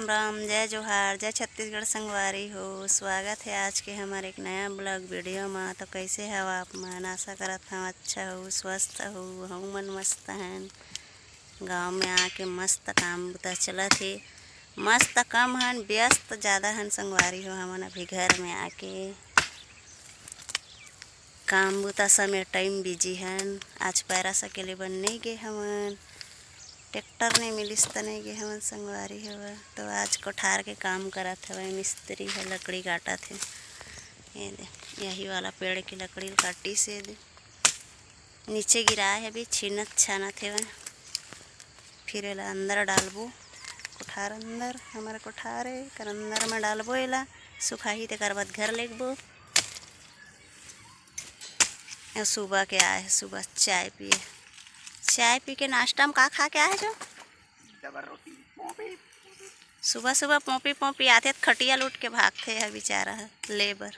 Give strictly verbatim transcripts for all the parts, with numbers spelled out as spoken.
राम, जय जोहार, जय छत्तीसगढ़ संगवारी हो। स्वागत है आज के हमारे एक नया ब्लॉग वीडियो में। तो कैसे हो आप मन? आशा करत हूँ अच्छा हो, स्वस्थ हो, हम मन मस्त हन। गांव में आके मस्त काम बुता चलत हे। मस्त कम हन, व्यस्त ज़्यादा हन संगवारी हो। हमन अभी घर में आके काम बुता समे टाइम बिजी हन। आज पैरा सकेले बर नइ गे हवन, ट्रैक्टर नइ मिलिस त नइ गे हवन संगवारी हवय। तो आज कोठार के काम करत हवय, मिस्त्री ह लकड़ी काटत हे। ये दे, यही वाला पेड़ के लकड़ी ल काटिस, ये दे नीचे गिराए हे, अभी छीनत छानत हेवय। फिर एला अंदर डालबो, कोठार अंदर, हमर कोठार हे, एकर अंदर में डालबो एला, सुखाही तेकर बाद घर लेगबो। अउ सुबह के आए हे, सुबह चाय पिए, चाय पी के नाश्ता में का खा के आए हे जो? सुबह सुबह पोंपी पोंपी आथे त खटिया लूट के भागथे ह बेचारा ह, ले बर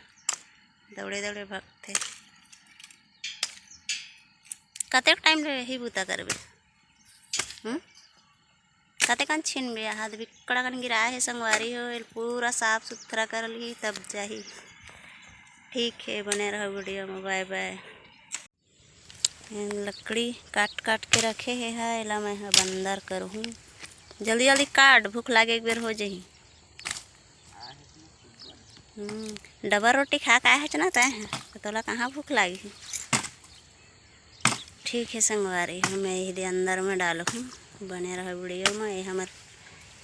दौड़े दौड़े भागथे। कतेक टाइम ले यही बूता करबे? हम्म? कतेकन छीनबे? हाथ बिक्कड़ा कन गिराए हे संगवारी हो, एल पूरा साफ सुथरा कर लिही तब जाही। ठीक हे, बने रहो वीडियो में, बाय बाय। लकड़ी काट काट के रखे हे हा, एला मैं ह बंदर करहूँ। जल्दी जल्दी काट, भूख लागे एक बेर हो जाही। हम्म, डबल रोटी खा के आए हच ना तैं ह, तो तोला कहाँ भूख लागी? ठीक हे संगवारी, हम यही दे अंदर में डालहूँ, बने रहो वीडियो में। ये हमर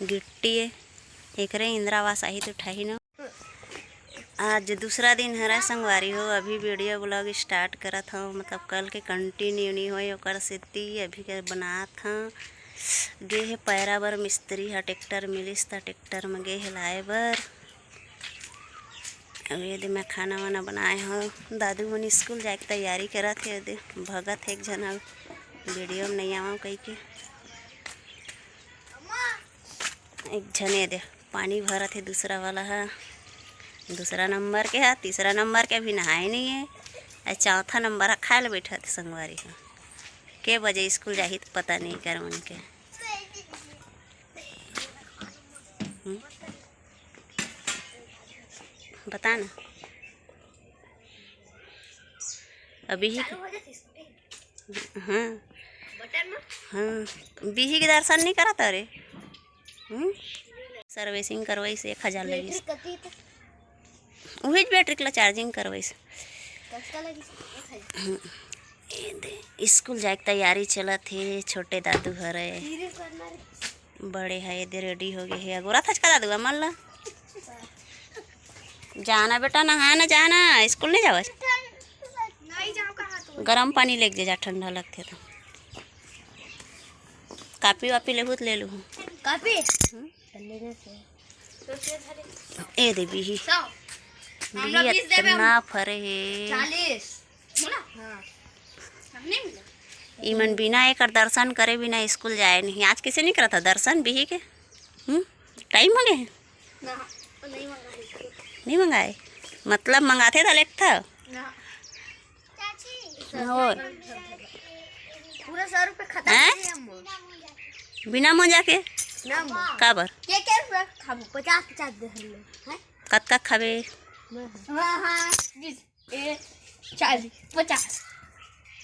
गिट्टी हे, एकरे इंदिरा आवास आही तो उठाही न। आज दूसरा दिन हरे संगवारी हो, अभी वीडियो ब्लॉग स्टार्ट करत हव, मतलब कल के कंटिन्यू नहीं होय, ओकर सेती अभी के बनात हव। गे हे पैरा बर मिस्त्री ह, ट्रैक्टर मिलिस त ट्रैक्टर में गे हे लाए बर। अब ये दे मैं खाना वाना बनाए हव, दादू मन स्कूल जाए के तैयारी करत हे, ये दे भगत हे एक झन, अब वीडियो में नहीं आवा कही के। एक झन ये दे पानी भरत हे, दूसरा वाला ह, दूसरा नंबर के ह, तीसरा नंबर के अभी नहाए नहीं हे, अउ चौथा नंबर ह खाए ल बैठत हे संगवारी ह। के बजे स्कूल जाही त पता नहीं कर मन के। हम्म? बता ना। अभी ही हाँ, हाँ, बिही के दर्शन नहीं करत रे। हम्म? सर्विसिंग करवाइस, एक हजार लगिस। उही बैटरी के ला चार्जिंग करवाइस। हम्म। ये दे, स्कूल जाए के तैयारी चलत हे, छोटे दादू हरे। बड़े ह, ये दे रेडी हो गे हे। अगोरा थचका दादू, अमल ला। जाना बेटा, नहाना जाना, स्कूल नहीं जावस? गरम पानी लेके जा, ठंडा लगथे तो। कापी वापी लेहू त ले लूहू। कापी? हम्म? ए दे बिही। बिही अतना फरे हे। इमन बिना एकर दर्शन करे बिना स्कूल जाए नहीं। आज किसे नहीं करता दर्शन बिही के? हम्म? टाइम हो गए हे? नहीं मंगाए। मतलब मंगाथे त लेगथा। और पूरा सौ रुपये खत्म हैं? बिना मोजा के? ना अम्मा। काबर? के के रुपये खाबो? पचास पचास दे हम लोग, हैं? कतका खाबे? हाँ, हाँ, बीस, ए, चालीस, पचास।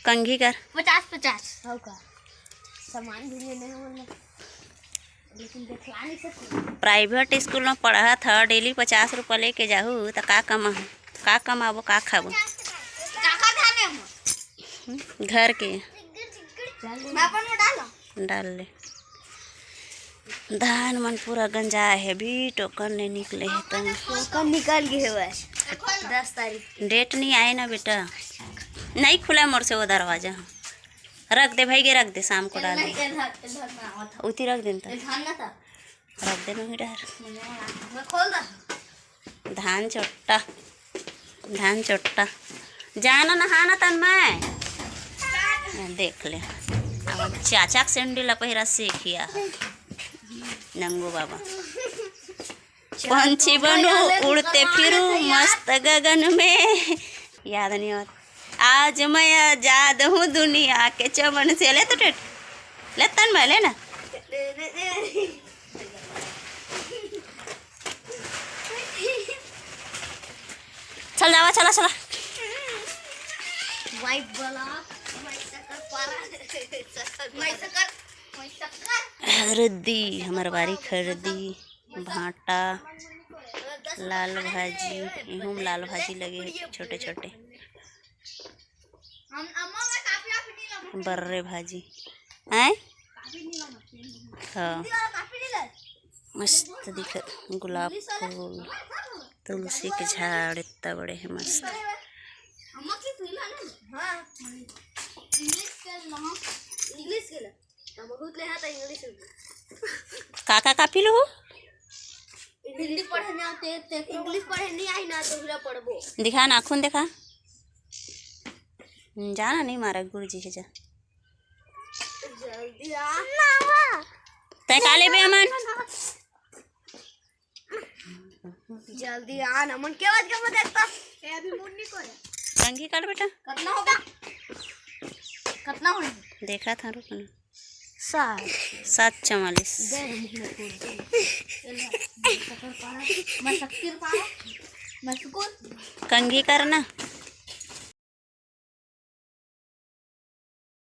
कंघी कर। पचास पचास। हो का? सामान भी लेने हैं मतलब। लेकिन देखला नहीं सकते। प्राइवेट स्कूल में पढ़त ह, डेली पचास रुपया लेके जाहू त का कमा, का कमाबो, का खाबो? घर के। डाल ले। धान मन पूरा गंजा हे, अभी टोकन नहीं निकले हे त। टोकन निकल गए हे बस। दस तारीख के। डेट नहीं आए ना बेटा, नहीं खुला मोर से वो दरवाजा। रख दे भाई, गे रख दे, शाम को डाल दे। उती रख दे न त। रख दे नोही डहर। धान चोट्टा, धान चोट्टा। जाना नहाना तन मैं। देख ले, अब चाचा के सैंडल पहिरा सीखिया नंगू बाबा। पंछी बनो उड़ते फिरू मस्त गगन में। याद नहीं होता। आज मैं आजाद हूँ दुनिया के चमन से। ले तो टेट, ले तन मैं, ले ना। चल जावा, चला, चला। वाइफ वाला, मैं शक्कर पारा, मैं शक्कर, मैं शक्कर। हरदी, हमर बारी के हरदी, भांटा, लाल भाजी, इहू में लाल भाजी लगे हे, छोटे छोटे। हम, अम्मा, मैं काफी, काफी नहीं लाऊं। बर्रे भाजी। हैं? काफी नहीं लाऊं। हाँ। हिंदी वाला काफी नहीं लाए। मस्त दिखत गुलाब फूल, तुलसी के झाड़ इतना बड़े हे, मस्त। अम्मा की सुन ना। हाँ। इंग्लिश के ना, इंग्लिश के ना। तो बहुत ले आता इंग्लिश में। का का कापी लूँ? हिंदी पढ़े ना ते, ते इंग्लिश पढ़े नहीं आई ना, तो फिर पढ़बो। दिखा, नाखून दिखा। हम्म, जा ना, नहीं मारा, गुरु जी के जा। जल्दी आ। तै का लेबे अमन? जल्दी आ ना, मन के बात के देखता। ए, अभी मूड नहीं करे। कंघी काट बेटा। कितना होगा? कितना होगा? देखा था, रुक ना। सात। सात चवालीस। दे दे, मुंह में फोड़ दे। मैं शक्कर पारा, मैं शक्कर पारा, मैं सुकून। कंघी करना।